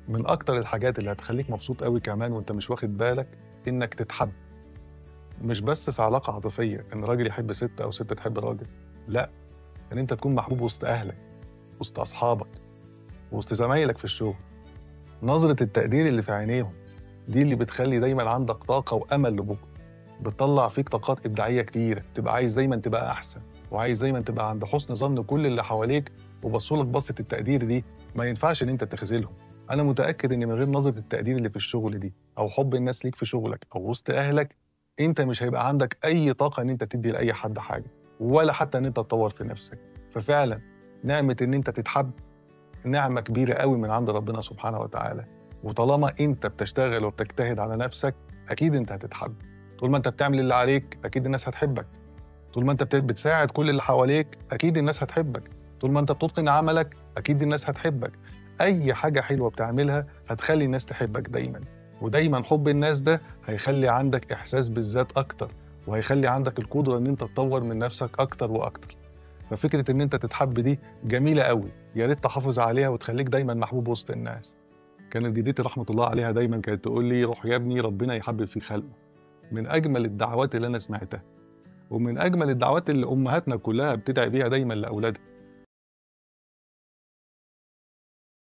من أكتر الحاجات اللي هتخليك مبسوط قوي كمان وأنت مش واخد بالك إنك تتحب. مش بس في علاقة عاطفية إن راجل يحب ست أو ست تحب راجل، لا، إن أنت تكون محبوب وسط أهلك، وسط أصحابك، وسط زمايلك في الشغل. نظرة التقدير اللي في عينيهم دي اللي بتخلي دايما عندك طاقة وأمل لبكرة، بتطلع فيك طاقات إبداعية كتيرة، تبقى عايز دايما تبقى أحسن، وعايز دايما تبقى عند حسن ظن كل اللي حواليك وبصولك بصة التقدير دي. ما ينفعش إن أنت تخذلهم. أنا متأكد إن من غير نظرة التقدير اللي في الشغل دي، أو حب الناس ليك في شغلك أو وسط أهلك، أنت مش هيبقى عندك أي طاقة إن أنت تدي لأي حد حاجة، ولا حتى إن أنت تطور في نفسك. ففعلا نعمة إن أنت تتحب نعمة كبيرة قوي من عند ربنا سبحانه وتعالى. وطالما أنت بتشتغل وبتجتهد على نفسك أكيد أنت هتتحب. طول ما أنت بتعمل اللي عليك أكيد الناس هتحبك. طول ما أنت بتساعد كل اللي حواليك أكيد الناس هتحبك. طول ما أنت بتتقن عملك أكيد الناس هتحبك. أي حاجة حلوة بتعملها هتخلي الناس تحبك دايما، ودايما حب الناس ده هيخلي عندك إحساس بالذات أكتر، وهيخلي عندك القدرة إن أنت تطور من نفسك أكتر وأكتر. ففكرة إن أنت تتحب دي جميلة قوي، يا ريت تحافظ عليها وتخليك دايما محبوب وسط الناس. كانت جدتي رحمة الله عليها دايما كانت تقول لي: روح يا ابني ربنا يحبب في خلقه. من أجمل الدعوات اللي أنا سمعتها، ومن أجمل الدعوات اللي أمهاتنا كلها بتدعي بيها دايما لأولادها.